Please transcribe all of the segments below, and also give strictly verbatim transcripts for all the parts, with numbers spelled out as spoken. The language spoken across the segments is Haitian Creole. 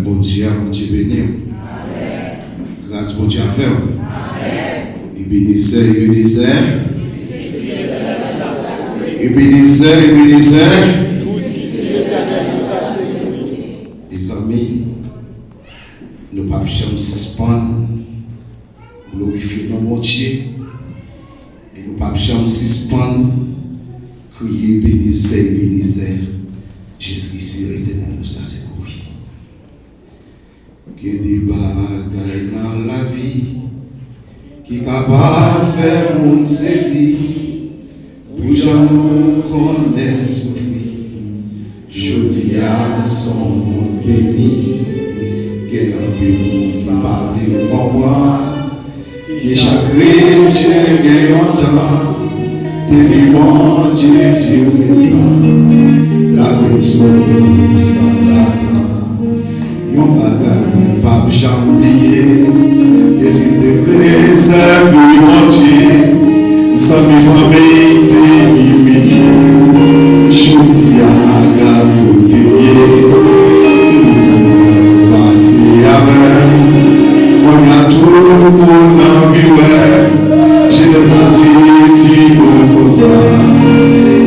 Bondye a, Bondye beni w. Gras Bondye avè w. Ebenezè, Ebenezè. Ebenezè, Ebenezè. Mezanmi, nou p ap janm sispann glorifye non Bondye. E nou p ap janm sispann kriye Ebenezè, Ebenezè, jiskisi Letènèl nou sa sekouri. Gen de bagay nan lavi ki kapab fè moun sezi pou jan nou konnen soufri. Jodi a, nou se yon moun beni. Gen anpil moun ki pa vle konprann. Gen chak kretyen gen yon tan, depi Bondye di w gen tan, l ap vin sou ou sanzatann. Yon bagay mwen p ap janm bliye, e si te vle sèvi Bondye, zanmi fanmi te imilye. Jodi a, gade kote m ye. Pase avè m. Kounye a tou moun anvi wè. Jenèz la di, di nou konsa.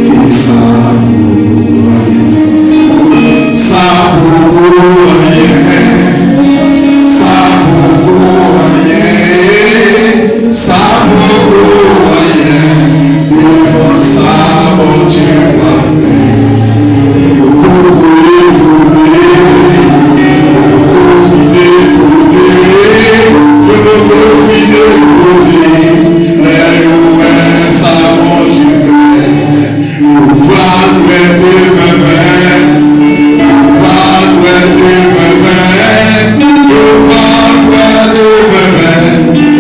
Ki sa pou anyen. Sa poko anyen. Sa poko anyen. Sa poko anyen devan sa Bondye va fè. Yo poko kote, yo poko fini kote, yo poko fini kote, lè yo wè sa Bondye fè. Yo pral rete venven. Yo pral rete venven. Yo pral rete venven.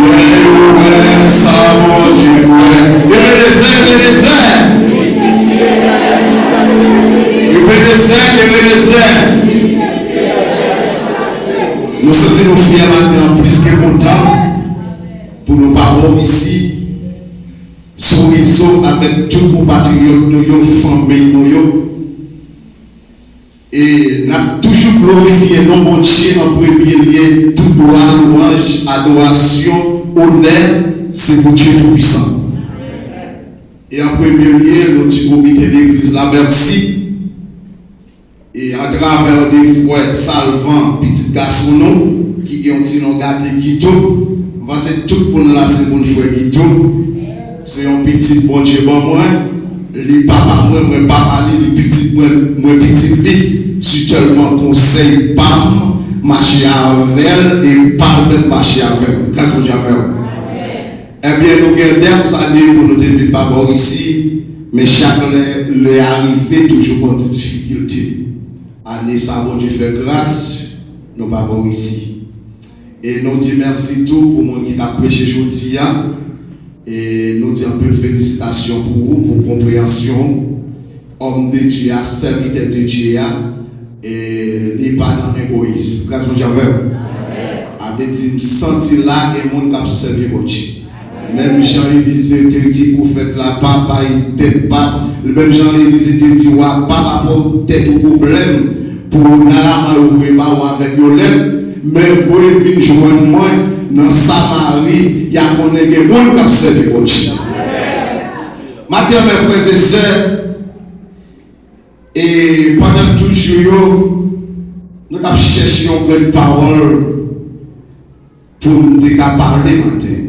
Lè yo wè sa Bondye fè. Ebenezè, Ebenezè. Ebenezè, Ebenezè. Nou santi nou fyè maten an plis ke kontan pou nou pa bò isi. Sou rezo avèk tout konpatriyòt nou yo, fanmi nou yo. E n ap toujou glorifye non Bondye an premye lye, tout glwa, lwanj, adorasyon, onè, se pou Dye Toupisan. E an premye lye, nou ti komite legliz la, mèsi. E atravè de frè Salvan, pitit gason nou, ki gen yon ti non gate Guito, m panse tout moun la se moun frè Guito. Se yon pitit Bondye ban mwen. Li papa mwen, mwen papa li, li pitit mwen, mwen pitit li. Si sèlman konsèy pa m mache avè l e pa l menm mache avè m. Gras Bondye avè w. Ebyen, nou gen dè m salye pou nou te vin pa bò isi, men chak lè, lè a rive, toujou gon ti difikilte. Ane sa, Bondye fè gras, nou pa bò isi. E nou di mèsi tou pou moun ki t ap preche jodi a. E nou di anpil felisitasyon pou ou, pou konpreyansyon ou. Òm de Dye a, sèvitè de Dye a, e li pa nan egoyis. Gras Bondye avè w. A vle di, m santi la gen moun k ap sèvi Bondye. Menm jan Elize te di pwofèt la, pa bay tèt, pa, menm jan Elize te di wa, pa ba tèt ou pwoblèm pou Naaman yo voye ba ou avèk yo lèt, men voye vin jwenn mwen nan Samari, y a konnen gen moun k ap sèvi Bondye. Maten an, frè e sè, e pandan tout jou yo, nou t ap chèche yon grenn pawòl pou m te ka pale maten.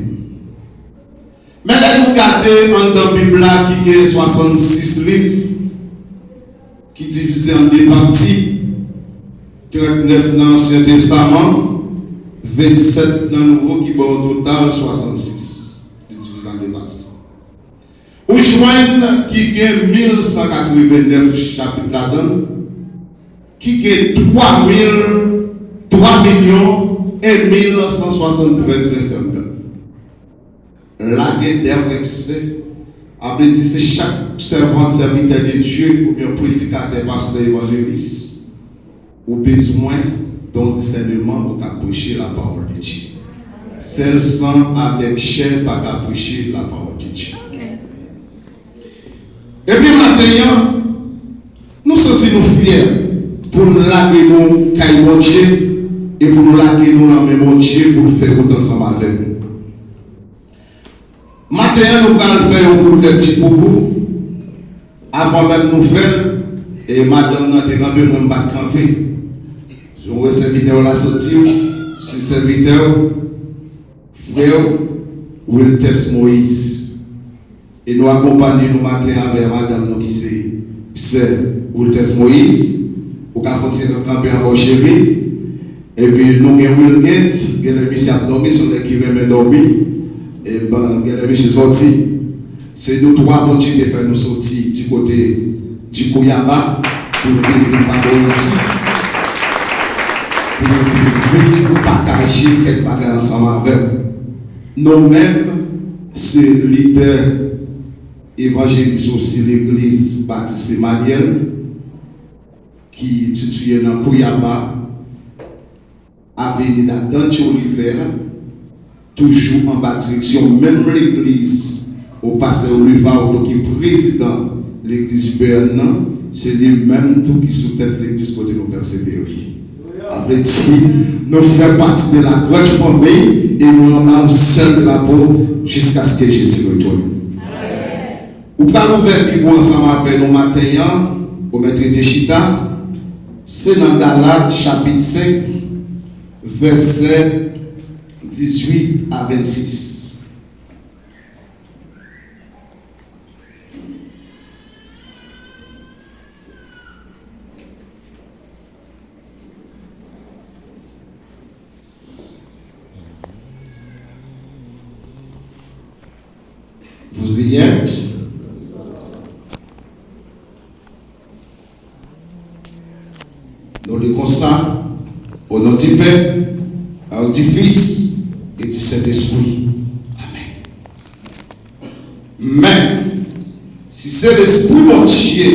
Men lè nou gade anndan Bib la ki gen swasannsis liv, ki divize an de pati, trannèf nan Ansyen Testaman, vennsèt nan Nouvo, ki ba w total swasannsis. Li divize an de pati. Ou jwenn ki gen mil san katrevennèf chapit ladan l, ki gen twa mil, twa milyon en mil san swasanntrèz vèsè ladan l. La gen de vèsè, a vle di se chak sèvant, sèvitè de Dye, oubyen predikatè, pastè, evanjelis. Ou bezwen don disèneman pou w ka preche lapawòl de Dye. Sèl san avèk chè pa ka preche lapawòl de Dye. Epi maten an, nou santi nou fyè pou n lage nou kay Bondye, Nan men Bondye pou l fè wout ansanm avè nou. Maten an, nou pral fè yon kout lèti pou ou. Avan menm nou fè l, e madanm nan te kanpe, mwen m pa t kanpe. Jan w wè sèvitè w la soti, se sèvitè w, frè w, Wiltès Moïse. E nou akonpanye nou maten avè madanm nou ki se sè Wiltès Moïse. Ou ka fè yon ti kanpe ankò, cheri. Epi nou gen Wilgens, genlè misye ap dòmi, se yon nèg ki renmen dòmi. E ban, genlè misye sòti. Se nou twa Bondye te fè nou soti di kote di Kouyaba pou nou te vin pa bò isi. Pou nou te vin pou pataje kèk bagay ansanm avè w. Nou menm, se lidè evanjelis osi legliz Batis Emanyèl ki sitiye nan Kouyaba, aveni Dante Oliver, toujou anba direksyon menm legliz, o pastè Olivaldo ki prezidan legliz Bèn nan, se li menm tou ki sou tèt legliz kote nou pèsevere. Sa vle di, nou fè pati de la grande famille e nou anba yon sèl drapo jiskaske Jezi retounen. Ou pral ouvè Bib ou ansanm avè nou maten an, ou mèt rete chita. Se nan Galat chapit senk, vèsè dizuit a vennsis. Vous y êtes? Nou li konsa, o non di Pè, a di Fis e di Sentespri. Amèn. Men, si se Lespri Bondye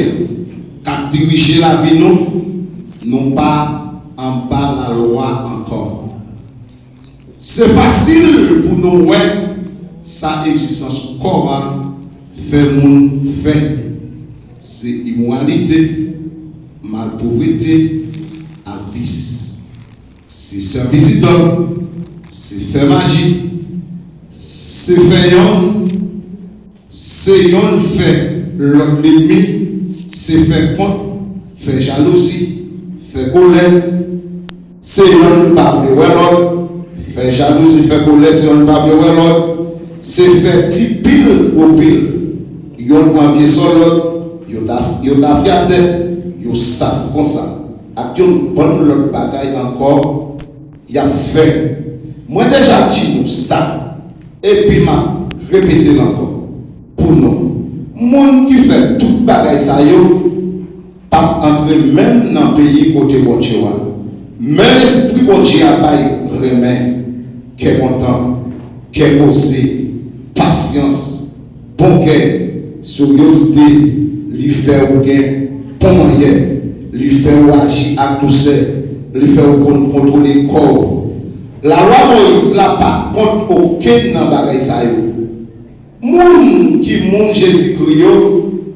k ap dirije lavi nou, nou pa anba lalwa ankò. Se fasil pou nou wè sa egzistans kò a fè moun fè. Se imoralite, malpwoprete, ak vis. Se sèvis idòl, se fè maji, se fè yonn, se yonn fè lòt lènmi, se fè kont, fè jalouzi, fè kolè, se yonn pa vle wè lòt, fè jalouzi, fè kolè, se yonn pa vle wè lòt, se fè ti pil gwo pil, yonn anvye sò lòt, yo ta, yo tafyatè, yo saf konsa, ak yon bann lòt bagay ankò y ap fè. Mwen deja di nou sa, epi m ap repete l ankò pou nou. Moun ki fè tout bagay sa yo p ap antre menm nan peyi kote Bondye a. Men Lespri Bondye a bay renmen, kè kontan, kè poze, pasyans, bon kè, seryozite, li fè w gen bon mannyè, li fè w aji ak dousè, li fè w konn kontwole kò w. Lalwa Moyiz la pa kont okenn nan bagay sa yo. Moun ki moun Jezikri yo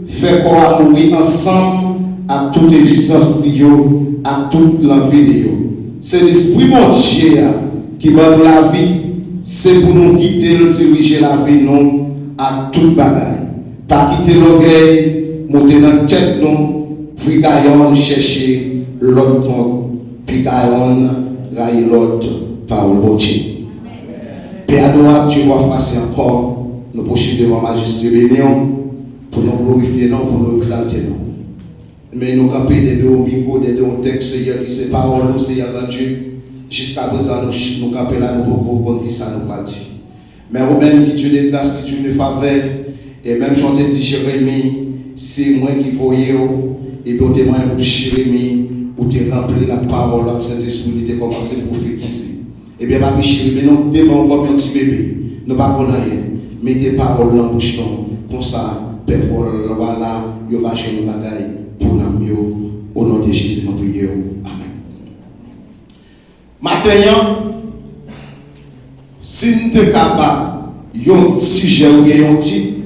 fè kò a mouri ansanm ak tout egzistans li yo, ak tout lanvi li yo. Se Lespri Bondye a ki ban nou lavi, se pou nou kite l dirije lavi nou ak tout bagay. Pa kite lògèy moute nan tèt nou, pi gayonn chèche lòt kont, pi gayonn rayi lòt pawòl Bondye. Pè adorab, Dye bwa fwase ankò, nou pwoche devan majeste beni w, pou nou glorifye non w, pou nou egzalte non w. Men nou kanpe dèyè yon mikwo, dèyè yon tèks, Seyè, ki se pawòl ou, Seyè Gran Dye. Jiska prezan, nou, nou kanpe la, nou poko konn kisa nou pral di. Men ou menm ki Dye de gras, ki Dye de favè, e menm jan w te di Jeremi, se mwen ki voye w, epi w te manyen bouch Jeremi, ou te ranpli l ak pawòl ak Sentespri, li te kòmanse pwofetize. Ebyen, papi cheri, men nou devan w kòm yon ti bebe. Nou pa konn anyen. Mete pawòl nan bouch nou. Konsa, pèp ou a la, yo va jwenn yon bagay pou nanm yo. O non de Jezi, nou priye w. Amèn. Maten an, si n te ka ba yon sijè oubyen yon tit,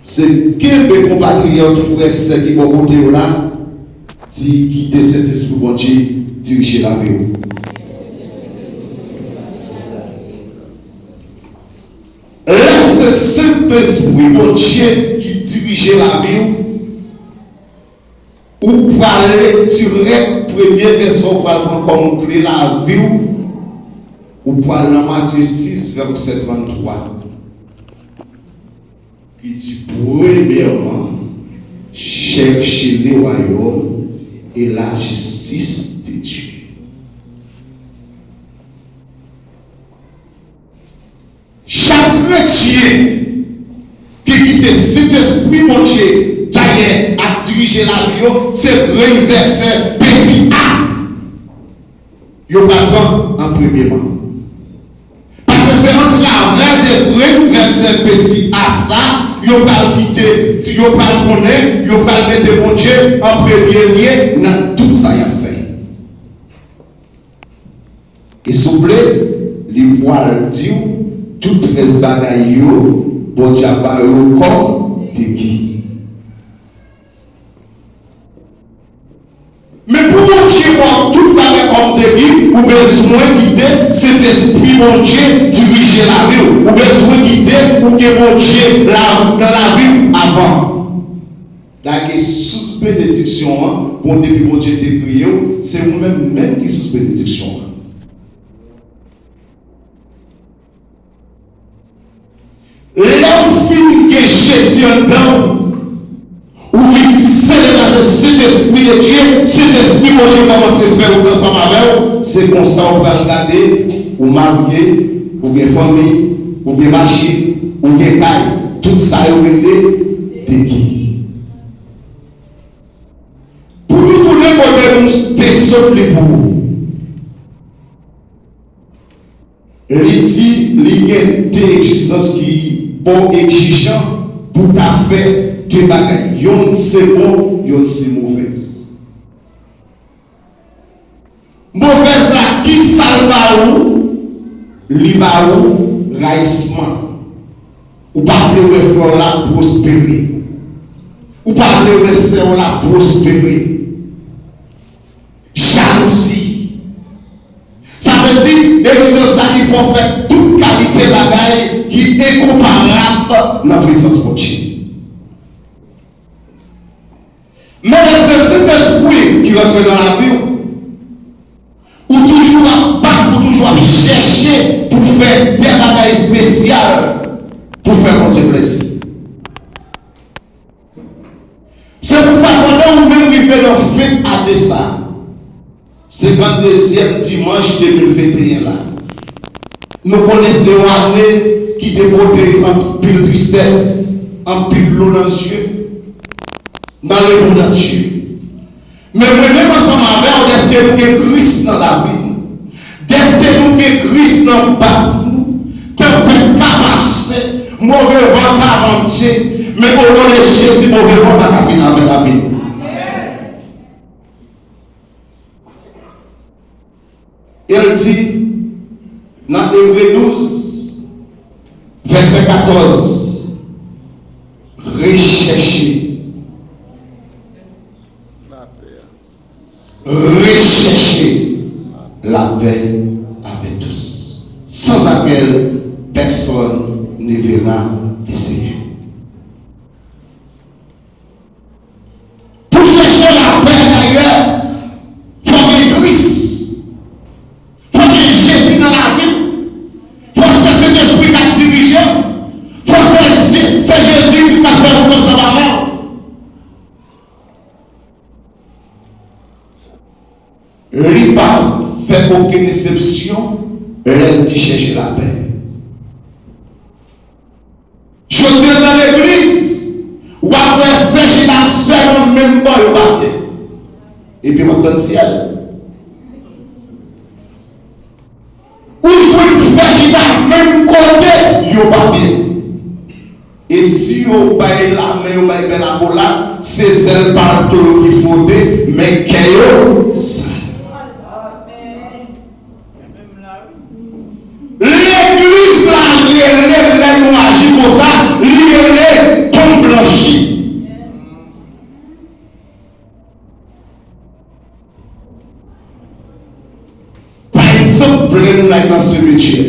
se kenbe konpatriyòt, frè, sè ki bò kote w la, di kite Sentespri Bondye dirije lavi w. Sentespri Bondye ki dirije lavi w, ou pral li dirèk premye vèsè ou pral pran kòm kle lavi w, ou pral nan Matye sis, vèsè tranntwa, ki di, premyèman, cherchez le royaume et la justice de Dieu. Chak kretyen ki kite Sentespri Bondye dayè ap dirije lavi yo, se grenn vèsè peti a yo pral pran an premyeman. Paske se antravè de grenn vèsè peti a sa, yo pral kite, yo pral konnen, yo pral mete Bondye an premye lye nan tout sa y ap fè. E souple, li pral di w tout rès bagay yo, Bondye ap ba yo kòm degi. Men pou Bondye ba w tout bagay kòm degi, ou bezwen kite Sentespri Bondye dirije lavi w. Ou bezwen kite ou gen Bondye la, nan lavi w avan. Dayè, sous benediksyon an, bon, depi Bondye te kreye w, se ou menm menm ki sous benediksyon an. Lè w fin gen Jezi anndan w, ou vin sele paske Sentespri de Dye, Sentespri Bondye kòmanse fè wout ansanm avè w, se konsa w pral gade, ou marye, ou gen fanmi, ou gen machin, ou gen kay, tout sa yo rele degi. Pou nou tounen kote nou te sot li pou ou. Li di li gen de egzijans ki ba w egijan pou ta fè de bagay. Yonn se bon, yonn se movèz. Movèz la, ki sa l ba ou? Li ba ou rayisman. Ou pa vle wè frè w la pwospere. Ou pa vle wè sè w la pwospere. Jalouzi. Sa vle di, egzijans sa ki fè w fè tout kalite bagay ki enkonparab nan prezans Bondye. Men lè se Sentespri ki rantre nan lavi w, ou toujou ap bat, ou toujou ap chèche pou fè de bagay espesyal pou fè Bondye plezi. Se pou sa, pandan ou menm rive nan fen ane sa, senkanndezyèm dimanch de mil venteyen la, nou konnen se yon ane ki te pote anpil tristès, anpil dlo nan zye, nan lemonn antye. Men mwen menm ansanm avè w, dèske nou gen Kris nan lavi nou, dèske nou gen Kris nan bak nou, tanpèt ka pase, move van ka vante, men o non de Jezi, move van pa ka vin avè lavi nou. E l di nan Ebre douz, vèsè katòz, rechèche, rechèche lapè avè tous, sans laquelle personne ne verra le Seigneur. Pou chèche lapè, dayè, fò gen Kris. Fò gen Jezi nan lavi w. Fò se Sentespri k ap dirije w. Fò se, se Jezi ki ka fè wout ansanm avè w. Li pa fè okenn eksepsyon lè l di chèche lapè. Jodi a nan legliz, w ap wè sè chita ak sè nan menm ban, yo pa byen. Epi w ap tann syèl. Ou jwenn frè chita menm kote, yo pa byen. E si yo bay lamen, yo bay bèl akolad, se zèl palto yo ki fwote, men kè yo sal. Legliz la rele, lè nou aji konsa, li rele tonm blanchi. Pa egzanp, plenn la nan simetyè.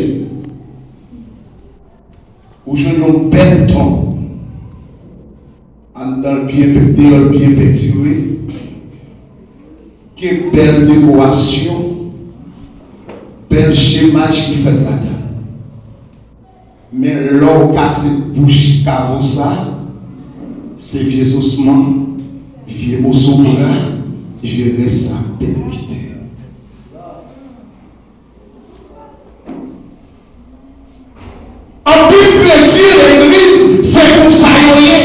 Ou Jwenn yon bèl tonb anndan l byen, deyò l byen pentire, gen bèl dekorasyon, bèl chemaj ki fèt ladan l. Men lè w kase bouch kavo sa, se vye zosman, vye moso bra, vye rès sa k pèmite. Anpil kretyen legliz, se konsa yo ye.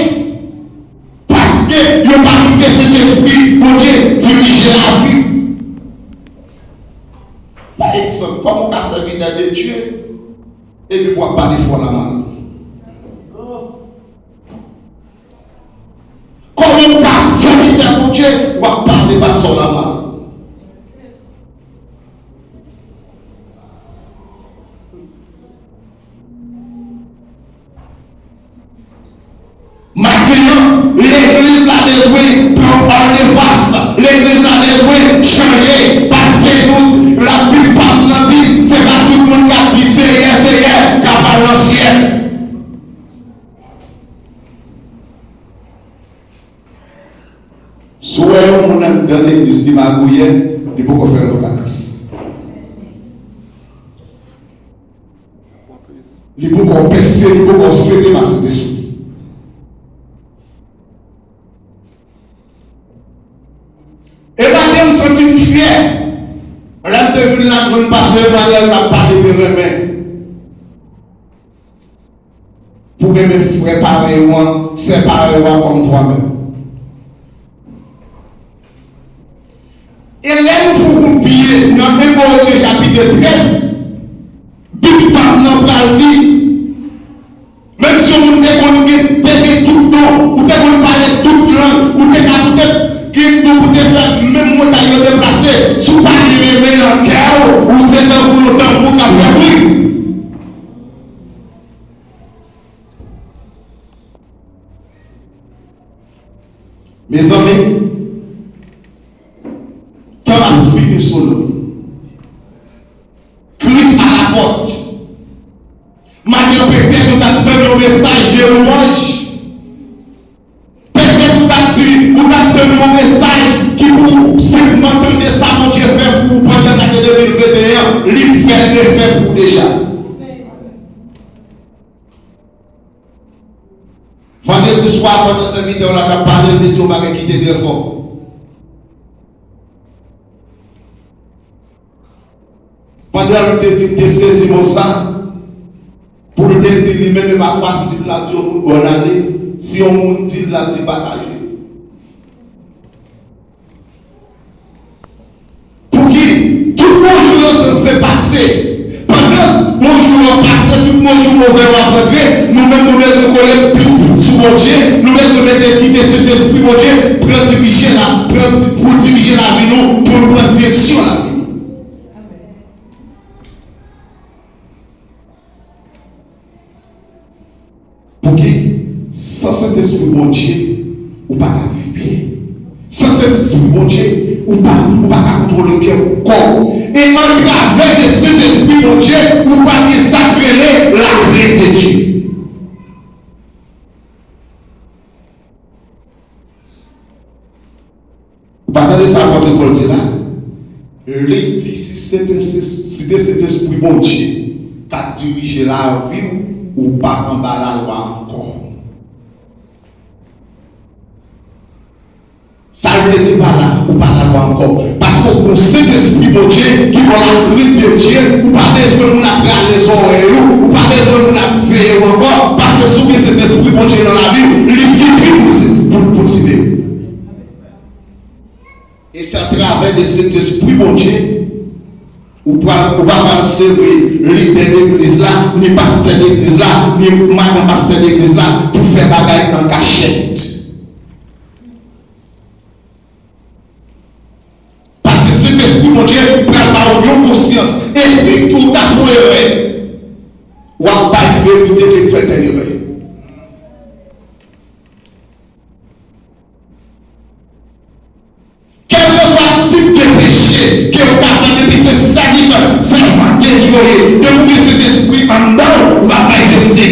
Paske yo pa kite Sentespri Bondye dirije lavi. Pa egzanp, kòman w ka sèvitè de Dye epi w ap pale fò la mal? Kòman w ka sèvitè Bondye, w ap pale pastè w la mal? Maten an, legliz la bezwen pran yon altevwaz, legliz la bezwen chanje, paske nou, Labib pa m nan di, se pa tout moun k ap di, Seyè, Seyè, k ap al nan syèl. Si w wè yon moun anndan legliz ki magouyè, li poko fè yon pa Kris. Li poko pèse, li poko sele pa Sentespri. E maten m santi m fyè lè m te vin la jwenn pastè Emmanuel k ap pale de renmen. Pou renmen frè parèy ou an, sè parèy ou an kòm twa menm. E lè nou fè yon kout pye nan en Korentyen chapit trèz, Bib pa m nan pral di, menm si yon moun te konn gen, te gen tout don, ou te konn pale tout lang, ou te ka poutèt gen don pou te fè menm montay yo deplase, si w pa gen renmen nan kè w, ou se tankou yon tanbou k ap fè bri. Mezanmi, tan ap fini sou nou. Kris alapòt. Maten, petèt ou t ap tann yon mesaj de lwanj. Petèt ou t ap di, ou t ap tann yon mesaj ki pou senpman tande sa Bondye fè pou ou pandan lane de mil venteyen an. Li fè efè pou ou deja. Vandredi swa, pandan sèvitè w la t ap pale, l te di yon bagay ki te trè fò. Pandan l te di, m te sezi konsa, pou l te di li menm e pa fasil l ap di yon moun bòn ane, si yon moun di l, l ap di pataje. Pouki tout bonjou yo sanse pase? Pandan bonjou yo pase, tout bonjou move yo ap rantre, nou menm nou bezwen kole plis sou Bondye, nou bezwen mete kite Sentespri Bondye pran dirije la, pran di-, pou dirije lavi nou, pou l pran direksyon lavi nou. Pouki? San Sentespri Bondye, ou pa ka viv byen. San Sentespri Bondye, ou pa, ou pa ka kontwole kè w, kò w. E antravè de Sentespri Bondye, ou pa gen sa k rele lakrent de Dye. Ou pa tande sa apot Pòl di la? Li di, si se te, si te Sentespri Bondye k ap dirije lavi w, ou pa anba lalwa ankò. Sa l vle di pa la, ou pa lalwa ankò. Paske w gen Sentespri Bondye ki ba w lakrent de Dye, ou pa bezwen moun ap rale zòrèy ou, ou pa bezwen moun ap veye w ankò, paske si w gen Sentespri Bondye nan lavi w, li sifi pou, pou, pou seve w. E se atravè de Sentespri Bondye, ou pa, ou pa pral sere lidè legliz la, ni pastè legliz la, ni madan pastè legliz la, pou fè bagay an kachèt. Paske Sentespri Bondye pral ba w yon konsyans. E si tou w ta fè yon erè, w ap bay verite ke w fè tèl erè. Kèlkeswa tip de peche ke w ta fè, depi se sèvitè, sèvant de Dye w ye, depi w gen Sentespri anndan w, w ap bay verite.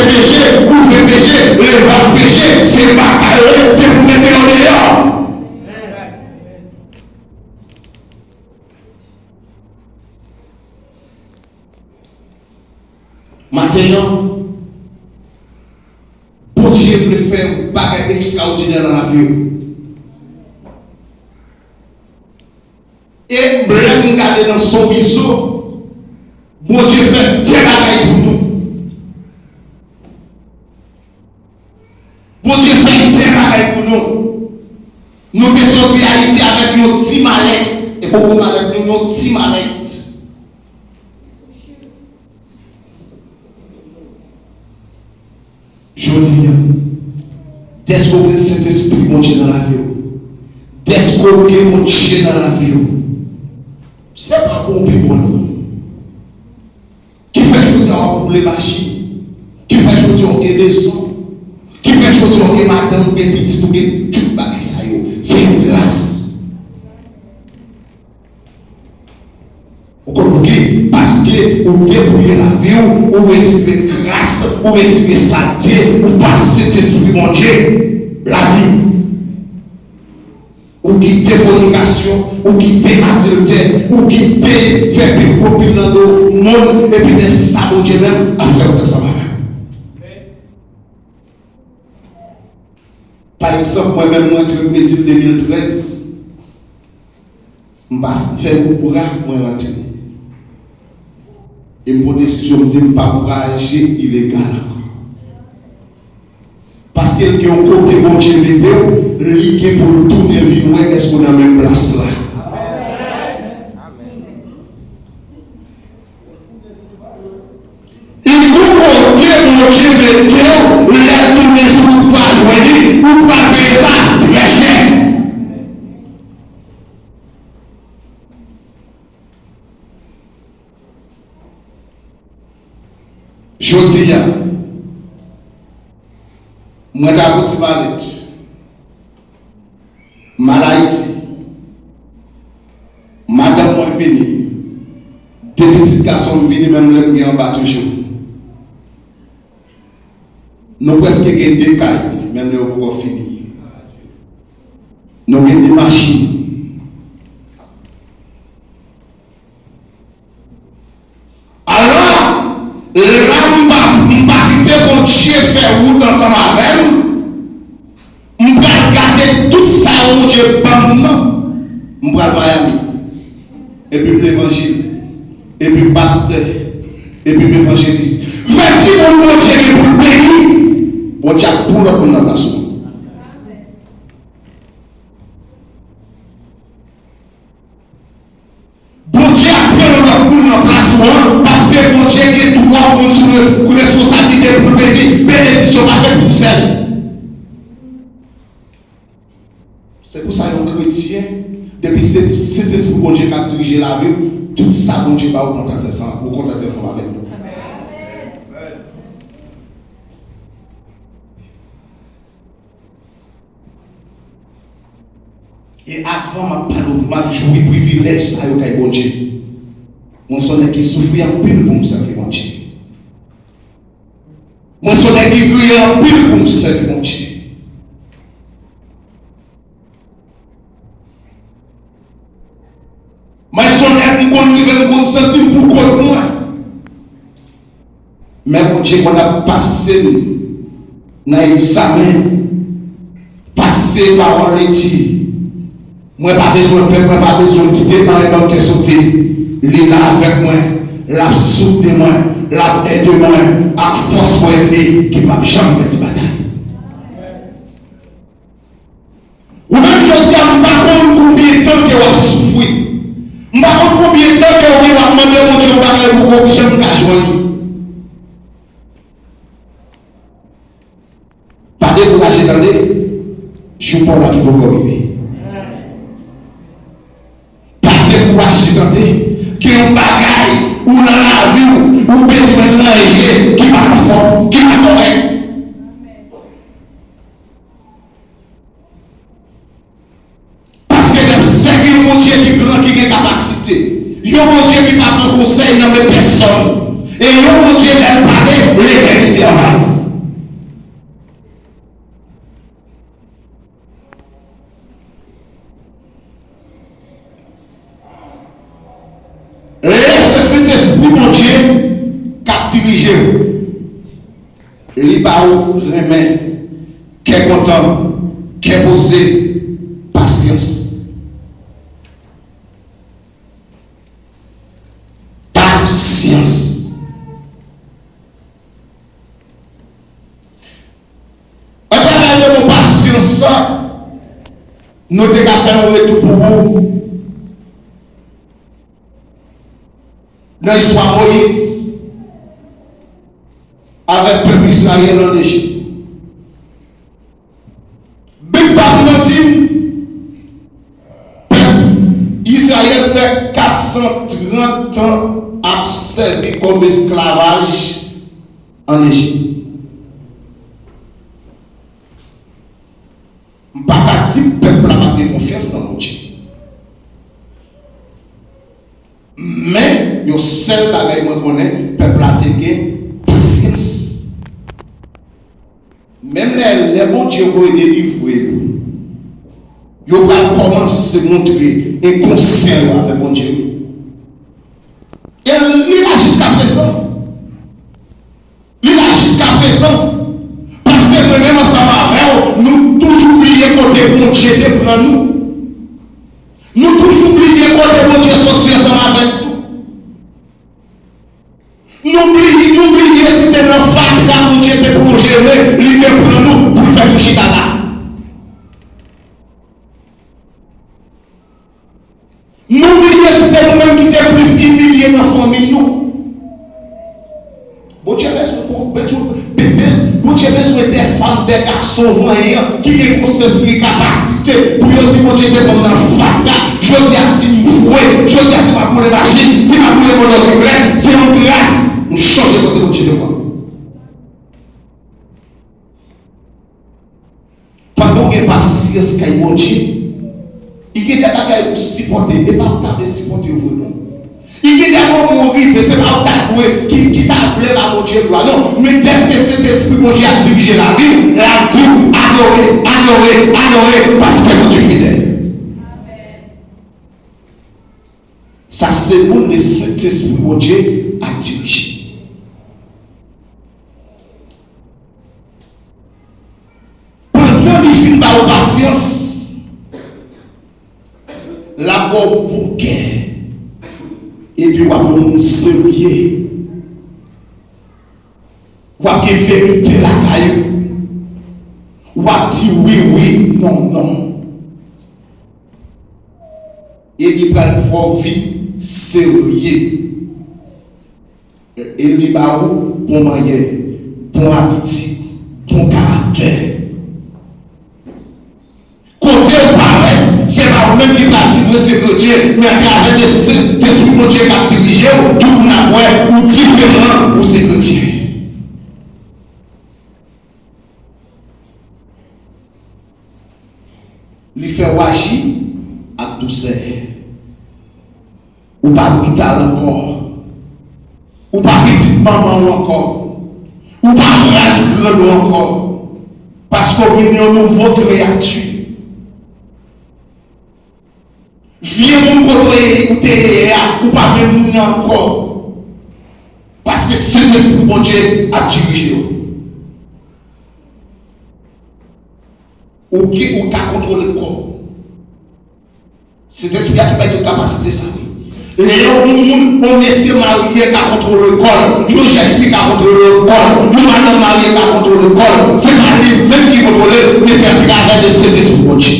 Peche, kouvri peche, leve ak peche, se bagay yo ye, se pou mete yo deyò. Maten an, Bondye vle fè yon bagay ekstraòdinè nan lavi w. E lè m gade nan son wizo, Bondye fè de bagay pou nou. Bondye fè de bagay pou nou. Nou te soti Ayiti avèk yon ti malèt. E poko malèt, nou, yon ti malèt. Jodi a, dèske w gen Sentespri Bondye nan lavi w, dèske w gen Bondye nan lavi w, se pa bon pi bon non. Ki fè jodi a w ap boule machin, ki fè jodi a w gen mezon, ki fè jodi a w gen madanm, w gen pitit, w gen tout bagay sa yo, se yon gras. Ou konn poukisa? Paske ou depouye lavi w, ou retire gras, ou retire sante, ou pase Sentespri Bondye lavi w. Ou kite fònikasyon, ou kite adiltè, ou kite fè pil gwo pil nan do moun, epi lè sa Bondye menm ap fè wout ansanm avè w. Pa egzanp, mwen menm, mwen antre Brezil de mil trèz, m pa fè bout bra, mwen rantre. E m pran desizyon, m di m p ap vwayaje ilegal ankò. Paske l gen yon kote Bondye mete w, li gen pou l tounen vin wè èske w nan menm plas la. Li gon kote Bondye mete w, lè l tounen sou ou pral jwenn li, ou pral peye sa trè chè. Jodi a, mwen ta pran ti malèt. M al Ayiti. Madanm mwen vini. De pitit gason m vini, menm lè m gen anba toujou. Nou prèske gen de kay, menm lè yo poko fini. Nou gen de machin. Alò, la m pa, m pa kite Bondye fè wout ansanm avè m, m pral gade tout sa Bondye ban m nan, m pral Miami. Epi m levanjil, epi m pastè, epi m evanjelis. Vèti moun Bondye gen pou l beni, Bondye ap pran lòt moun nan plas ou. Bondye ap pran lòt moun nan plas ou an, paske Bondye gen twòp moun sou re-, responsablite pou l beni, benediksyon pa fèt pou sèl. Se pou sa yon kretyen, depi se Sentespri Bondye k ap dirije lavi w, tout sa Bondye ba ou kontante ansanm, ou kontante ansanm avèk li. E avan m ap pale w, m ap jwi privilèj sa yo kay Bondye. Mwen se yon nèg ki soufri anpil pou m sèvi Bondye. Mwen se yon nèg ki kriye anpil pou m sèvi Bondye. Mwen se yon nèg m konn rive m konn santi m pou kont mwen. Men Bondye konn ap pase m nan egzamen, pase pawòl li di. Mwen pa bezwen pè, mwen pa bezwen kite anyen ban m kè sote. Li la avèk mwen, l ap soutni mwen, l ap ede mwen ak fòs mwen li ki p ap janm pèdi batay. Ou menm jodi a, m pa konn konbyen tan ke w ap soufri. M pa konn konbyen tan ke w gen w ap mande Bondye yon bagay pou w poko janm ka jwenn li. Pa dekouraje tande, jou pa w la ki poko rive. Pa dekouraje tande, gen yon bagay ou nan lavi w, ou bezwen ranje ki pa konfòm, ki pa kòrèk. Paske n ap sèvi yon Bondye ki gran, ki gen kapasite. Yon Bondye ki pa pran konsèy nan men pèsòn. E yon Bondye, lè l pale, letènite anvayi. Lè se Sentespri Bondye k ap dirije w, li ba ou renmen, kè kontan, kè poze, pasyans. Pasyans. Atravè de mo pasyans sa, nou te ka fè yon retou pou ou nan istwa Moyiz avèk pèp Izrayèl ann Ejip. Bib pa m nan di m, pèp Izrayèl fè kat san trant tan ap sèvi kòm esklavaj ann Ejip. M pa ka di pèp la pa t gen konfyans nan Bondye. Men, yon sèl bagay mwen konnen, pèp la te gen pasyans. Menm lè, lè Bondye voye delivre yo, yo pral kòmanse montre enkonsyan yo avèk Bondye. E li la jiskaprezan. Li la jiskaprezan. Paske mwen menm ansanm avè w, nou toujou bliye kote Bondye te pran nou. Nou toujou bliye kote Bondye soti ansanm avèk nou. Nou bliye, nou bliye si te nan fatra Bondye te plonje men, li te pran nou pou l fè nou chita la. Nou bliye si te nou menm ki te plis imilye nan fanmi nou. Bondye bezwen, bezwen, be- be- Bondye bezwen de fanm, de gason vanyan ki gen konsyans, ki gen kapasite pou yo di, Bondye te pran m nan fatra, jodi a si m vwe, jodi a si m ap boule machin, si m ap boule motosiklèt, se yon gras, m chonje kote Bondye te pran m. Pandan w gen pasyans kay Bondye, i gen de bagay ou sipòte, e pa ou ta vle sipòte yo vre non. I gen de moman ou rive, se pa ou ta dwe ki, ki ta vle ba Bondye glwa non. Men dèske Sentespri Bondye ap dirije lavi w, l ap di w, adore, adore, adore, paske Bondye fidèl. Sa se moun le Sentespri Bondye ap dirije. Pandan li fin ba w pasyans, l ap ba w bon kè. Epi w ap yon moun serye. W ap gen verite lakay ou. W ap di wi, wi, non, non. E li pral fè w vin serye. E li ba ou bon manyè, bon abitid, bon karaktè. Kote w parèt, se pa ou menm ki pral di mwen se kretyen, men atravè de Sentespri Bondye k ap dirije w, tout moun ap wè ou diferan, ou se kretyen. Li fè w aji ak dousè. Ou pa brital ankò. Ou pa pitit manman w ankò. Ou pa ras grann ou ankò. Paske w vin yon nouvo kreyati. Vye moun kote w te ye a, ou pa menm moun nan ankò. Paske Sentespri Bondye ap dirije w. Ou gen, ou ka kontwole kò w. Sentespri a ki bay tout kapasite sa wi. Lè yon moun, yon mesye marye ka kontwole kò l, yon jèn fi ka kontwole kò l, yon madanm marye ka kontwole kò l, se pa li menm ki kontwole l, men se atravè de Sentespri Bondye.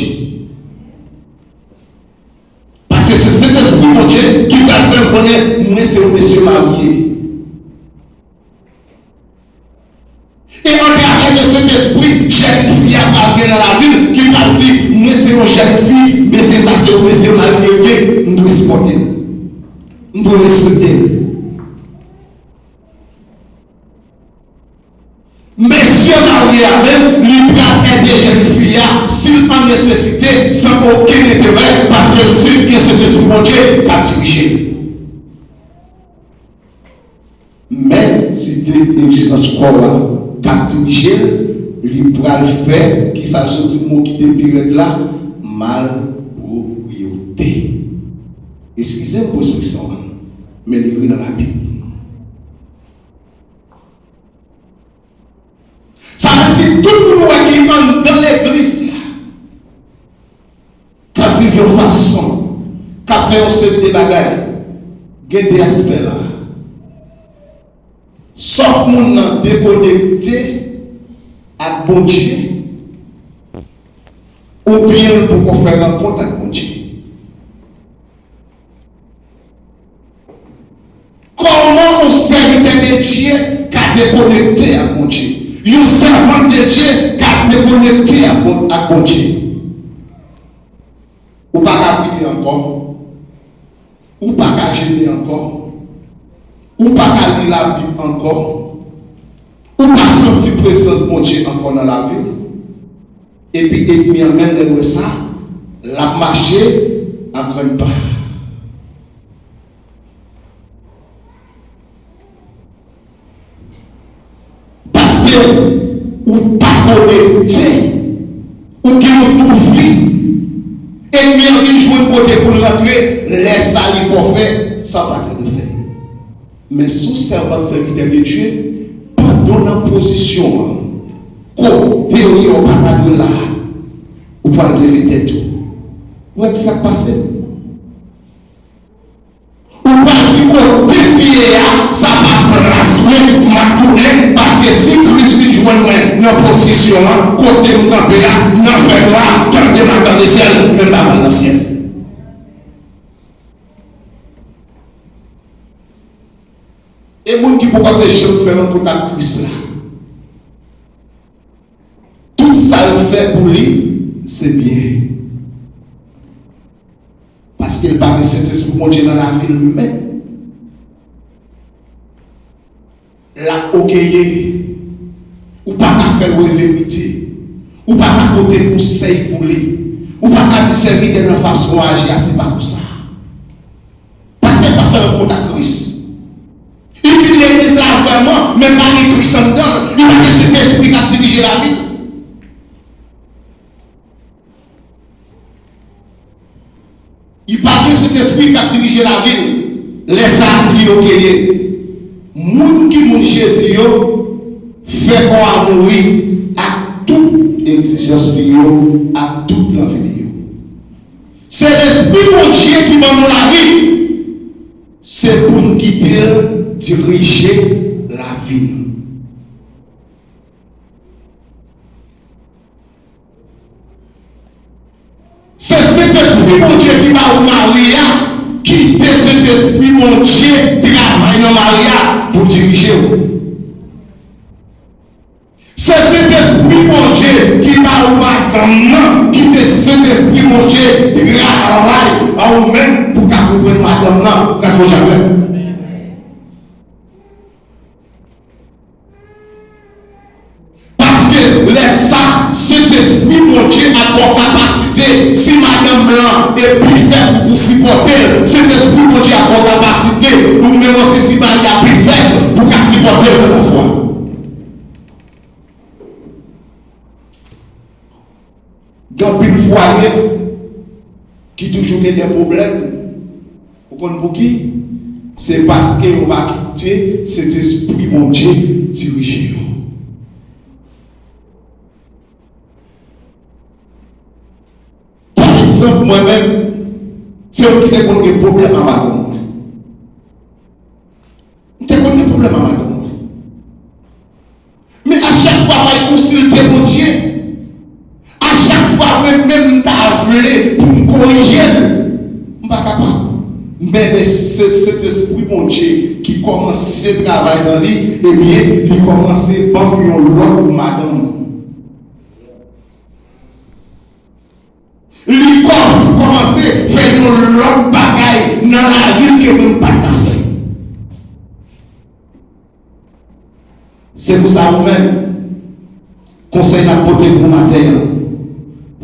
Paske se Sentespri Bondye ki pral fè l konnen mwen se yon mesye marye. E atravè de Sentespri, jèn fi a pral gen nan lavi l, ki pral di, mwen se yon jèn fi, mesye sa se yon mesye marye l ye, m dwe sipòte l. M dwe respekte l. Mesye marye a menm, li pral ede jèn fi a, si l an nesesite, san okenn enterè, paske l se gen Sentespri Bondye k ap dirije l. Men, si te egzistans kò a k ap dirije l, li pral fè, kisa l sot di, mo ki te pi rèd la, malpwòpte. Eskize m pou ekspresyon an, men li ekri nan Labib. Sa vle di, tout moun ou wè ki anndan legliz la, k ap viv yon fason, k ap fè yon seri de bagay, gen de aspè la. Sòf moun nan dekonekte ak Bondye, oubyen l poko fè rankont ak Bondye. Kòman yon sèvitè de Dye ka dekonekte ak Bondye? Yon sèvant de Dye ka dekonekte ak Bon-, ak Bondye? Ou pa ka priye ankò. Ou pa ka jene ankò. Ou pa ka li Labib ankò. Ou pa santi prezans Bondye ankò nan lavi w. Epi enmi an menm lè l wè sa, l ap mache a grenn pa. Paske ou pa konekte, ou gen yon twou vid. Enmi an vin jwenn kote pou l rantre, lè sa li fè w fè sa w pa dwe fè. Men si w sèvant, sèvitè de Dye, pandan w nan pozisyon an, kote w ye, w pa ta dwe la, ou pral leve tèt ou. Ou wè ki sa k pase? Ou pral di kote m ye a, sa pa plas mwen, m ap tounen, paske si Kris vin jwenn mwen nan pozisyon an, kote m kanpe a, nan fènwa, tande m ap tande syèl, men m pa pral nan syèl. E moun ki poko te janm fè rankont ak Kris la, tout sa l fè pou li, se byen. Paske l pa gen Sentespri Bondye nan lavi l menm. L ap okeye. Ou pa ka fè l wè verite. Ou pa ka pote konsèy pou li. Ou pa ka di sèvitè nan fason w aji a, se pa konsa. Paske l pa fè rankont ak Kris. Li vin legliz la vrèman, men pa gen Kris anndan l. Li pa gen Sentespri k ap dirije lavi l. Li pa gen Sentespri k ap dirije lavi l. Lè sa a, li okeye. Moun ki moun Jezi yo, fè kò a mouri ak tout egzijans li yo, ak tout lanvi li yo. Se Lespri Bondye ki ban nou lavi. Se pou n kite l dirije lavi nou. Se Sentespri Bondye ki ba ou mari a, kite Sentespri Bondye travay nan mari a pou dirije w. Se Sentespri Bondye ki ba ou madanm nan, kite Sentespri Bondye travay an ou menm pou w ka konprann madanm nan. Rès Bondye avè w. Paske lè sa, Sentespri Bondye ap ba w kapasite, si madanm lan e pi fèb pou sipòte l, Sentespri Bondye ap ba w kapasite, ou menm osi si mari a pi fèb, pou w ka sipòte l nan lafwa. Gen anpil fwaye ki toujou gen de pwoblèm. Ou konn pouki? Se paske yo pa kite Sentespri Bondye dirije yo. Pa egzanp, mwen menm, se yon ki te konn gen pwoblèm ak madanm mwen. M te konn gen pwoblèm ak madanm mwen. Men a chak fwa m al konsilte Bondye, a chak fwa mwen menm m ta vle pou m korije l, m pa kapab. Men se Sentespri Bondye ki kòmanse travay nan li, ebyen, li kòmanse ban m yon lòt madanm. Li kò-, kòmanse fè yon lòt bagay nan lavi l ke moun pa t ka fè. Se pou sa ou menm, konsèy n ap pote pou maten an,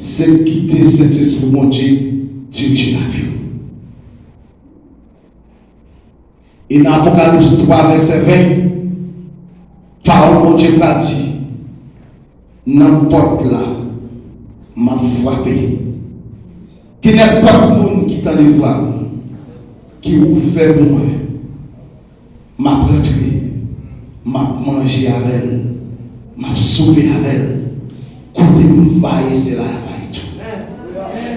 se kite Sentespri Bondye dirije lavi w. E nan Apokalips twa vèsè ven, pawòl Bondye pral di, nan pòt la, m ap frape. Ki nenpòt moun ki tande vwa m, ki ouvè pou mwen, m ap rantre, m ap manje avè l, m ap soupe avè l. Kote m va ye, se la l ap ye tou.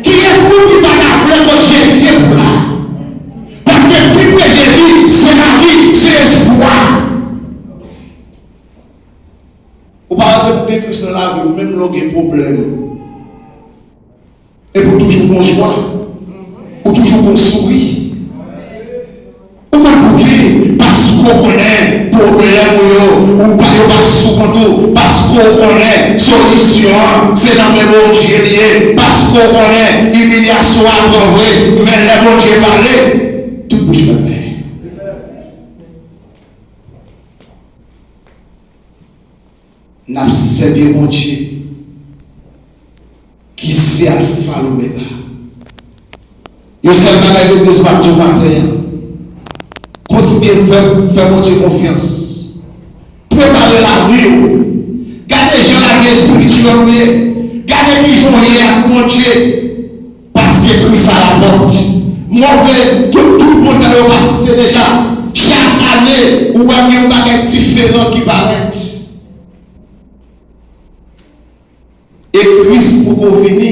Kiyès moun ki pa ta vle kot Jezi ye pou la? Paske pi pre Jezi, se lavi, se espwa. Ou pa wè ke pi pre Kris nan lavi w, menm lè w gen pwoblèm, epi w toujou gon jwa, ou toujou gon souri. Ou konn pouki? Paske w konnen pwoblèm ou yo, ou pa, yo pa sou kont ou. Paske w konnen solisyon an, se nan men Bondye li ye. Paske w konnen imilyasyon an pran vre, men lè Bondye pale, tout bouch fèmen. N ap sèvi yon Bondye ki se Alfa Omega. Yon sèl bagay legliz m ap di w maten an, kontinye fè, fè Bondye konfyans. Prepare lavi w. Gade jan lavi espirityèl ou ye. Gade kijan w ye ak Bondye. Paske Kris alapòt. Move, tout, tout moun nan yo pase deja. Chak ane, ou wè gen yon bagay diferan ki parèt. E Kris poko vini.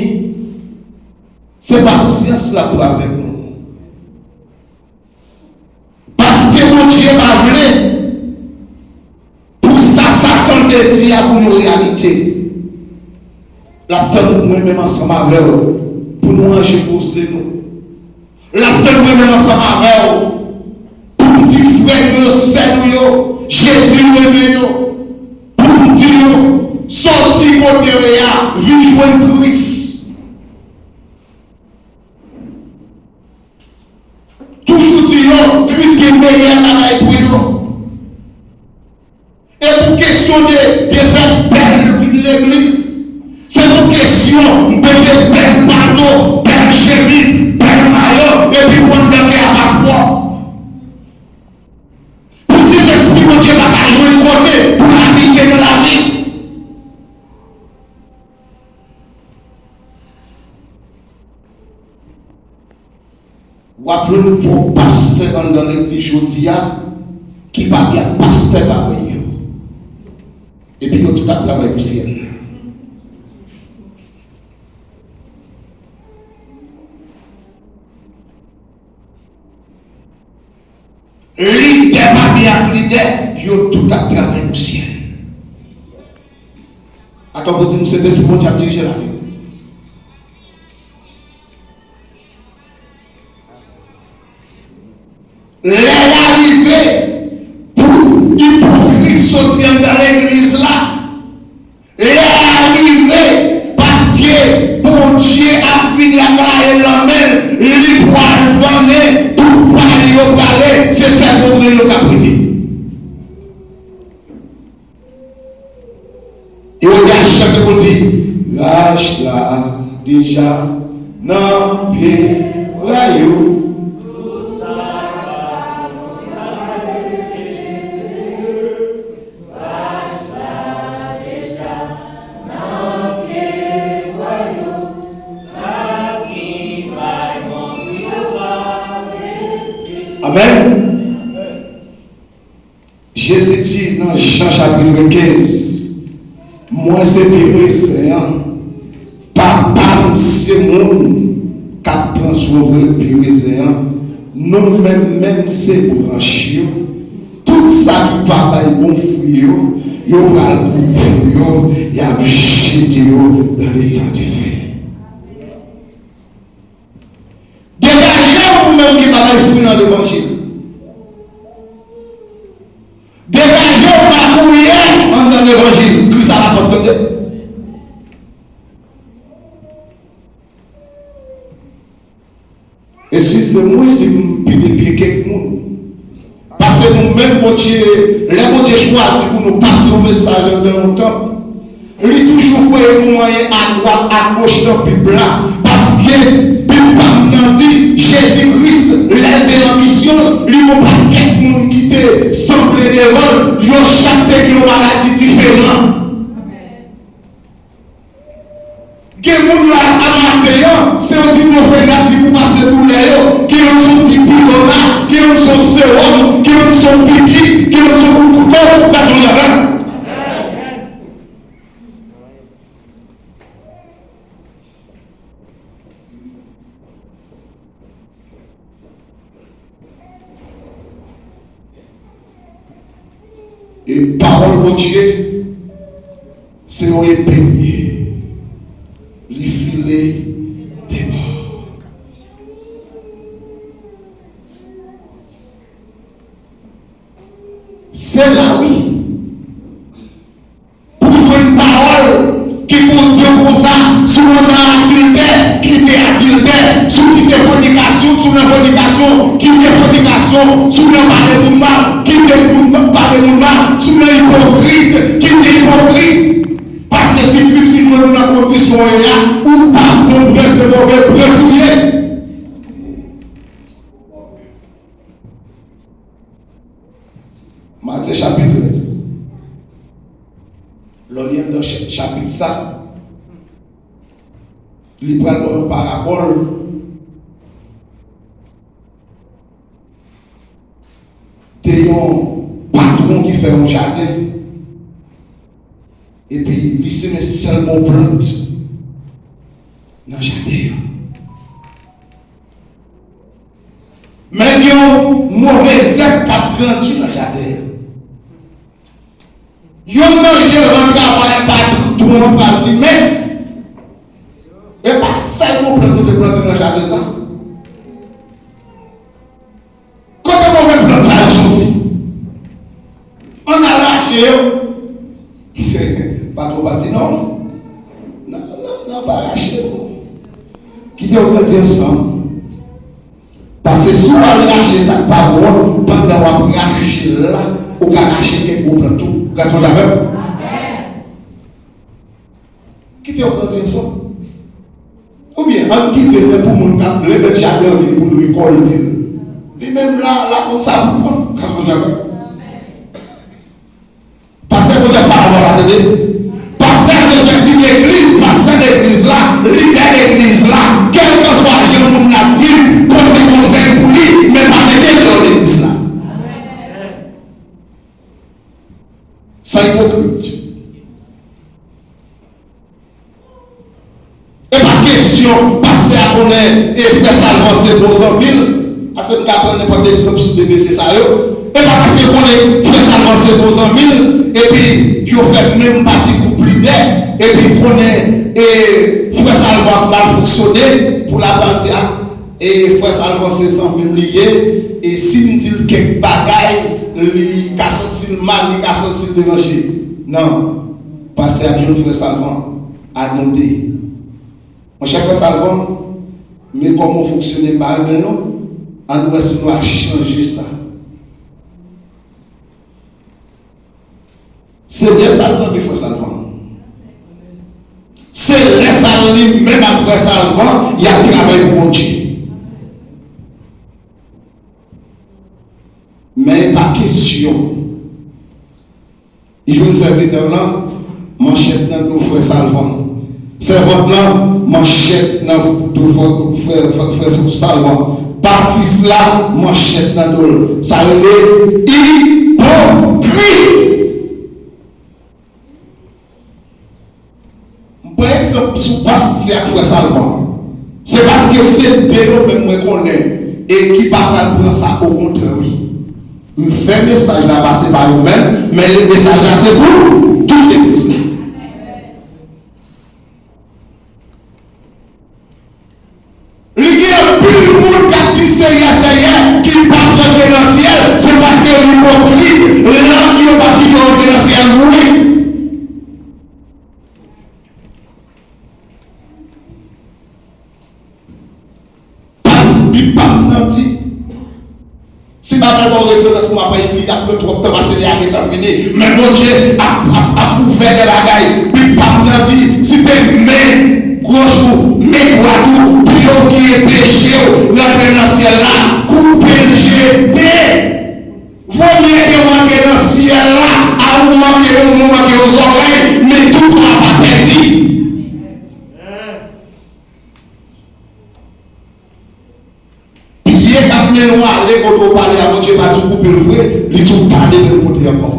Se pasyans l ap pran avèk nou. Paske Bondye pa vle pou sa Satan te di a pou yon reyalite. L ap tann mwen menm ansanm avè w pou nou ranje koze nou. L ap tann mwen menm ansanm avè w pou m di frè nou yo, sè nou yo, Jezi renmen yo. Pou m di yo, sòti kote w ye a, vin jwenn Kris. Toujou di yo, Kris gen meyè bagay pou yo. E pou kesyon de, de fè bèl legliz, se pou kesyon mete bèl bato, bèl chemiz, bèl mayo, epi pou anndan kè a pa pwòp. Pou Sentespri Bondye pa ka jwenn kote pou l abite nan lavi. W ap jwenn twòp pastè anndan legliz jodi a ki pa byen ak pastè parèy yo. Epi yo tout ap travay pou syèl la. Lidè pa byen ak lidè, yo tout ap travay pou syèl. Atò pou di m Sentespri Bondye ap dirije lavi w. Lè a rive pou ipokrit soti anndan legliz la. Lè a rive, paske Bondye ap vini ak laye nan men l, li pral vannen, tout pay yo prale, se sèl pwofèt yo k ap rete. E yo te al chante pou di, rach la deja nan pye bwa yo. Amèn. Jezi di nan Jan chapit kenz, mwen se pye rezen an, Papa m se moun k ap pran swen vre pye rezen an, nou menm menm se branch yo. Tout sa ki pa bay bon fwi yo, yo pral koupe yo, y ap jete yo nan letan de fè. Degaje w ou menm ki pa bay fwi nan levanjil. Degaje w magouyè anndan levanjil. Kris alapòt, tande. Eskize m wi si m pile pye kèk moun. Paske nou menm Bondye, lè Bondye chwazi pou nou pase yon mesaj anndan yon tanp, li toujou voye nou manyen adwat, agoch nan Bib la. Paske Bib pa m nan di, Jezi Kris lè l te nan misyon l, li gen yon pakèt moun ki te sanble devan l, yo chak te gen yon maladi diferan. Gen moun la a maten an, se yon diklofenak li pou pase doulè yo, gen youn se yon ti pilona, gen youn se yon sewòm, gen youn se yon piki, gen youn se yon kout kouto, that's what I got. E pawòl Bondye, se yon epe li ye. Li file de bò. Se la, wi. Pou jwenn pawòl ki pou di w konsa, si w nan adiltè, kite adiltè. Si w kite fònikasyon, si w nan fònikasyon, kite fònikasyon. Si w nan pale moun mal, kite moun pale moun mal. Si w nan ipokrit, kite ipokrit. Paske si Kris vin jwenn ou nan kondisyon w ye a, ou p ap bon pran, se move pran tou ye. Matye chapit trèz. Lè w li anndan ch-, chapit sa, li pral ba w yon parabòl de yon patwon ki fè yon jaden, epi li simen sèlman plant nan jaden an. Men gen yon move zèb k ap grandi nan jaden an. Youn nan jeran travay patwon an pral di, "Men, e pa sèl bon plant nou te plante nan jaden sa? Kote move plant sa yo soti? Ann al rache yo." Patwon pa di, "Non, non, non, non, pa rache yo. Kite yo grandi ansanm." Paske si w al rache sa k pa bon an, pandan w ap rache l la, ou ka rache kèk gwo plant tou. Gason avè m? Kite yo grandi ansanm. Oubyen, ann kite l, men pou moun k ap lè bèt jaden an vini pou l rekòlte l. Li menm la, l ap konn sa pou l pran. Gason avè m? Pastè Joseph pa la, tande. Pastè Joseph di legliz, pastè legliz la, lidè legliz la, kèlkanswa jan moun nan ap viv, pote konsèy pou li, men pa mete l deyò legliz la. San ipokrit. E pa kesyon, pastè a konnen, e frè Salvan se bon zanmi l, paske m ka pran nenpòt egzanp sou de mesye sa yo. E pa paske l konnen frè Salvan se bon zanmi l, epi yo fè menm pati gwoup lidè, epi l konnen, e, frè Salvan ap mal fonksyone, pou l ap pral di, a, e, frè Salvan se zanmi m li ye, e si m di l kèk bagay, li ka santi l mal, li ka santi l deranje. Non, pastè ap jwenn frè Salvan. Adonde. Monchè frè Salvan, men kòman w fonksyone m pa renmen l non. Ann wè si nou a chanje sa. Se lè sa l zanmi frè Salvan. Se lè sa l li menm ak frè Salvan, y ap travay pou Bondye. Men pa kesyon. Li jwenn sèvitè w lan, manchèt nan do frè Salvan. Sèvant lan, manchèt nan do frè, frè, frè, frè Salvan. Batis la, manchèt nan do l. Sa rele ipokrit. M pran egzanp sou pastè ak frè Salvan. Se paske se de yo menm mwen konnen e ki pa pral pran sa, okontrè wi. M fè mesaj la pase pa yo menm, men mesaj la se pou tout legliz la. Li gen anpil moun k ap di Seyè, Seyè, ki p ap rantre nan syèl, se paske yo ipokrit, lang yo p ap kite yo rantre nan syèl vre. Bib pa m nan di, si m pa pral ba w referans pou m ap li, ap pran twòp tan, pase li a gentan fini. Men Bondye ap, ap, ap ouvè de bagay. Bib pa m nan di, si te men goch ou, men dwat ou, pye w ki anpeche w rantre nan syèl la, Li tou pa leve l monte ankò.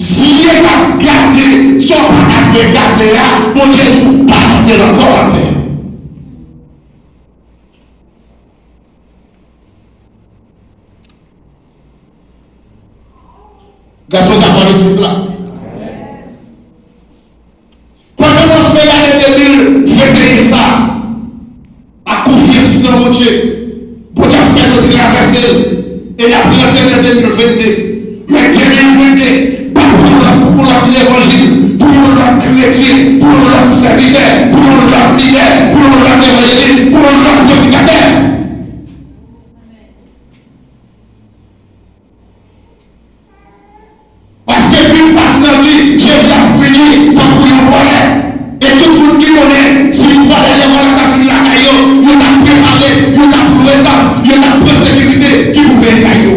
Zye k ap gade sa w pa ta dwe gade a, Bondye di w pa kite l ankò atè. Gason sa pran legliz la. Pandan w ap fè ane de mil venteyen sa, ak konfyans nan Bondye, Bondye ap fè nou travèse l, e n ap rantre nan de mil vennde. Men de mil vennde pa pou yon lòt, pou yon lòt levanjil, pou yon lòt kretyen, pou yon lòt sèvitè, pou yon lòt lidè, pou yon lòt evanjelis, pou yon lòt predikatè. Paske Bib pa t nan di Jezi ap vini tankou yon vòlè. E tout moun ki konnen, si vòlè, lè vòlè ta vin lakay yo, yo t ap prepare, yo t ap lwe zam, yo t ap pran sekirite ki pou veye kay yo.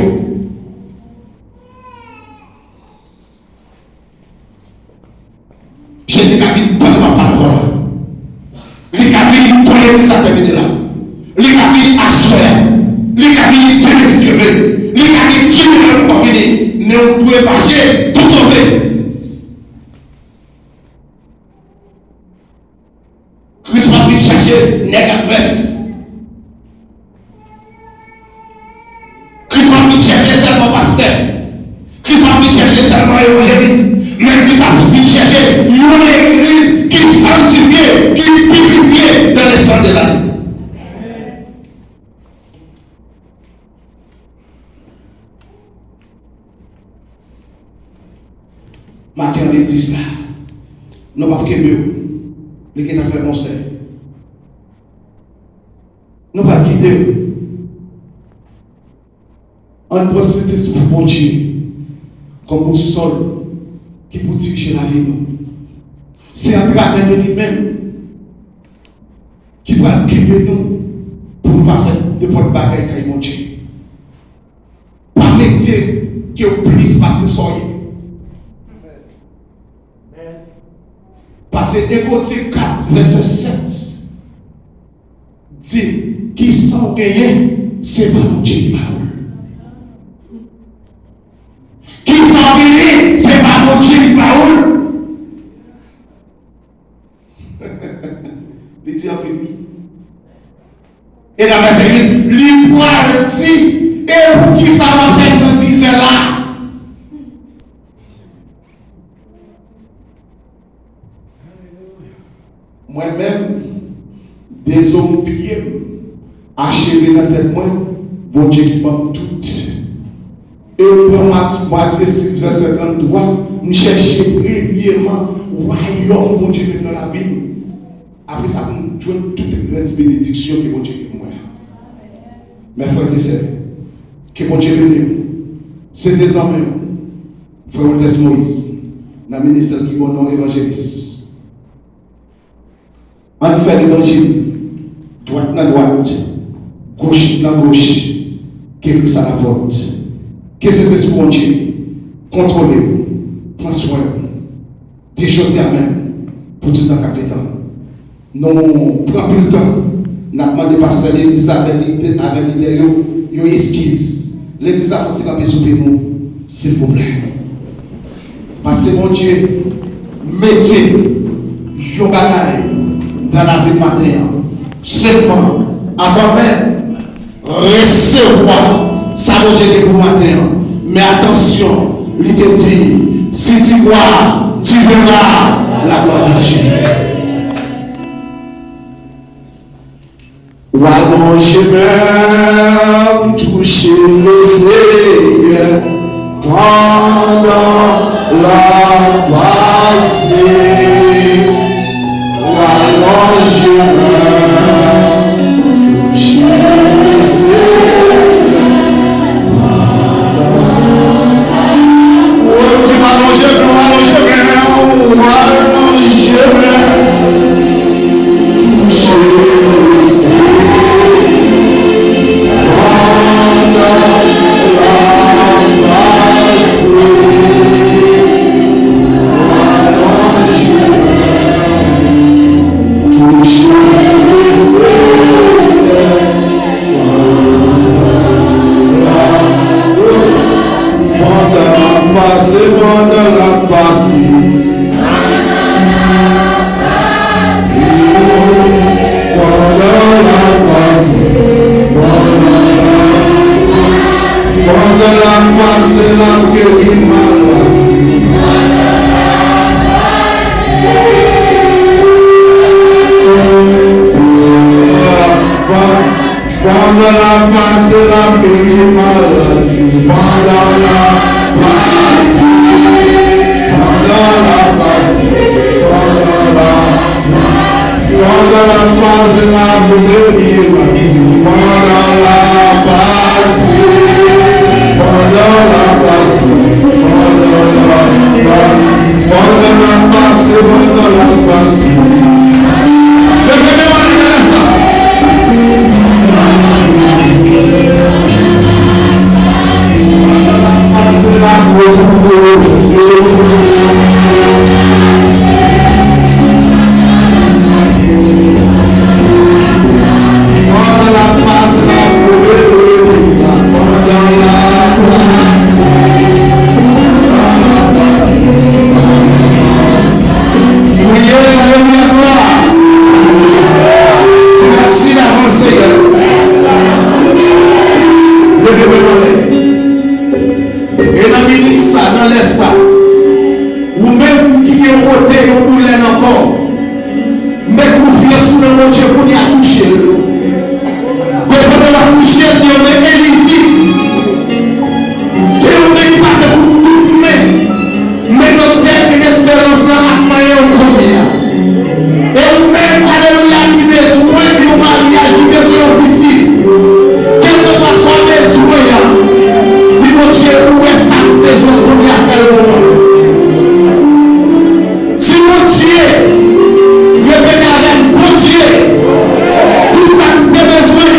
Jezi ka vin pandan w ap pale avè l la. Li ka vin pandan legliz la tèmine la. Li ka vin aswè a. Li ka vin demen si Dye vle. Li ka gen diminè ankò vini. Men ou dwe mache pou sove. Kris p ap vin chèche nèg ak vès. Kris p ap vin chèche sèlman pastè. Kris p ap vin chèche sèlman evanjelis. Men Kris ap vin chèche yon legliz ki sanktifye, ki pirifye dans le sang de l'agneau. Maten an legliz la, nou p ap kenbe w. Li gentan fè konsèy. Nou pral kite w. Ann pran Sentespri Bondye kòm bousòl ki pou dirije lavi nou. Se atravè de li menm ki pral kenbe nou pou nou pa fè nenpòt bagay kay Bondye. Pa mete ke w plis pase sa w ye. Pase de Korentyen kat, vèsè sèt di, kisa w genyen, se pa Bondye ki ba w l. Kisa w genyen, se pa Bondye ki ba w l. Li di anpil, wi. E nan vèsè uit, li pral di, e poukisa w ap fè m nan dizè la? Mwen menm, de zo m, pye m, acheve nan tèt mwen, Bondye ki ban m tout. E m pran Mat-, Matye sis, vèsè tranntwa, m chèche premyèman wayòm Bondye menm nan lavi m. Apre sa, pou m jwenn tout rès benediksyon ke Bondye gen pou mwen an. Mes frères et sœurs, ke Bondye beni w. Se te zanmi w, frè Wildes Moïse, nan ministè l ki bon non evanjelis. Ann fè levanjil, dwat nan dwat, goch nan goch, ke Kris alavòt. Ke Sentespri Bondye kontwole w, pran swen w, de jodi a menm, pou tout tan k ap gentan. Nou pran anpil tan, n ap mande pastè legliz la avèk lidè, avèk lidè yo, yon eskiz. Legliz la fè yon ti kanpe sou pye nou, silvouplè. Paske Bondye mete yon bagay nan lavi m maten an. Sèlman, avan menm resevwa sa Bondye gen pou maten an, men atansyon, li te di, si tu crois, tu verras la gloire de Dieu. Ou alonje men w, touche Lesenyè pandan l ap pase. Ou alonje men w, touche Lesenyè. Ou di m alonje men w, alonje men w, alonje men w. Maladi pandan l ap pase, pandan l ap pase, pandan l ap pase, pandan l ap pase, n ap geri maladi pandan l ap pase, pandan l ap pase, pandan l ap pase, pandan l ap pase, pandan l ap pase. Leve men w ale nan lè sa. Priyè, alelouya, glwa. Ti lapsi lavan Seyè. Leve men w anlè. E nan minit sa, nan lè sa, ou menm ki gen yon kote, yon doulè nan kò w, met konfyans ou nan Bondye kounye a, touche l. Depi w ap touche l, gen yon men envizib. Gen yon men ki pa tankou tout men. Men doktè ki gen sèmans lan ap manyen w kounye a. E ou menm, alelouya, ki bezwen yon maryaj, ki bezwen yon pitit. Kèlkeswa sa w bezwen an, di Bondye, ou wè sa m bezwen kounye a, fè l pou mwen. Di Bondye, repete avè m, Bondye, tout sa m te bezwen,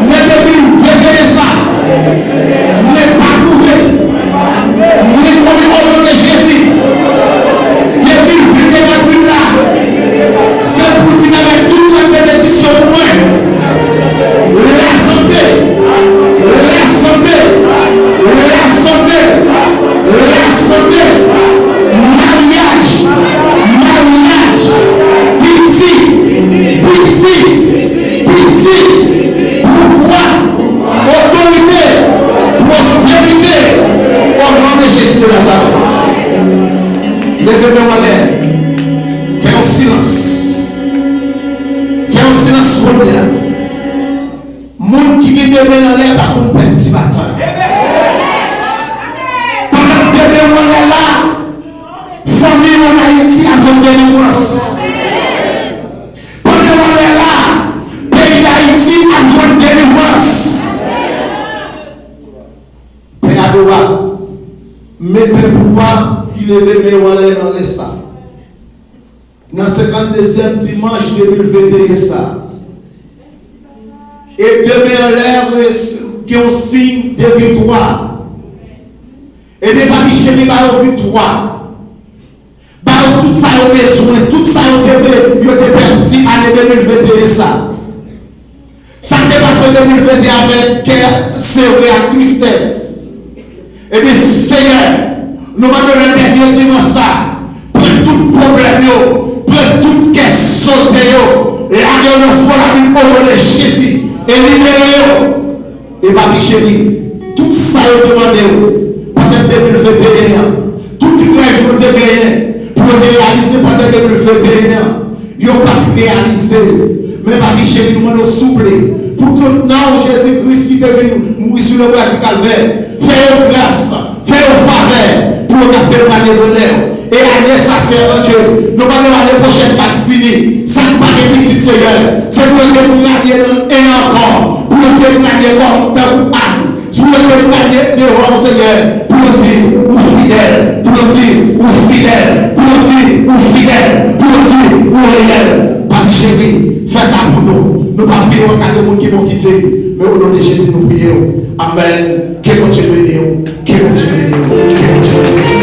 men depi m veye sa, mwen pa twouve. Mwen konnen o non de Jezi, depi l vin nan latrin la, se pou l vin avèk tout sòt benediksyon pou mwen. Lasante, lasante, lasante, lasante, maryaj, maryaj, piti, piti, piti, pouvwa, otorite, pwosperite, o non de Jezi de Nazarèt. Leve men w anlè. Fè yon silans. Fè yon silans kounye a. Moun ki gen de men anlè pa konn pèdi batay. Pandan de men w anlè la, fanmi w ann Ayiti ap jwenn delivrans. Pandan w anlè la, peyi Dayiti ap jwenn delivrans. Pè adorab, men pèp ou a ki leve men yo anlè nan lè sa. Nan senkanndezyèm dimanch de mil venteyen sa. E de men anlè, gen yon siy de viktwa. Ebyen, papi cheri, ba yo viktwa. Ba yo tout sa yo bezwen, tout sa yo te, yo te pèdi ane de mil venteyen sa. Sa k te pase de mil venteyen avèk kè sere ak tristès. Ebyen, Senyè, nou mande w nan dènye dimanch sa, pran tout pwoblèm yo, pran tout kè sote yo, lage yo nan fon lavin o non de Jezi, e libere yo. E papi cheri, tout sa yo te mande w pandan de mil venteyen an, tout rèv yo te genyen pou yo te reyalize pandan de mil venteyen an, yo pa t reyalize l. Men papi cheri, nou mande w souple, pou tout nan w Jezi Kris ki te vin mouri sou lebwa di Kalvè, fè yo gras, fè yo favè, pou yo ka temwanye bonè w. E ane sa, Seyè Bondye, nou mande w ane pwochèn k ap vini, sa k pa gen pitit, Senyè, se pou yo temwanye nan en ankò, pou yo temwanye kòm tankou Ann, pou yo temwanye devan w, Senyè, pou yo di ou fidèl, pou yo di ou fidèl, pou yo di ou fidèl, pou yo di ou reyèl. Papi cheri, fè sa pou nou. Nou pa priye w an ka de moun ki bon kite, men o non de Jezi nou priye w. Amèn. Ke Bondye beni w. Ke Bondye beni w. Ke Bondye beni w.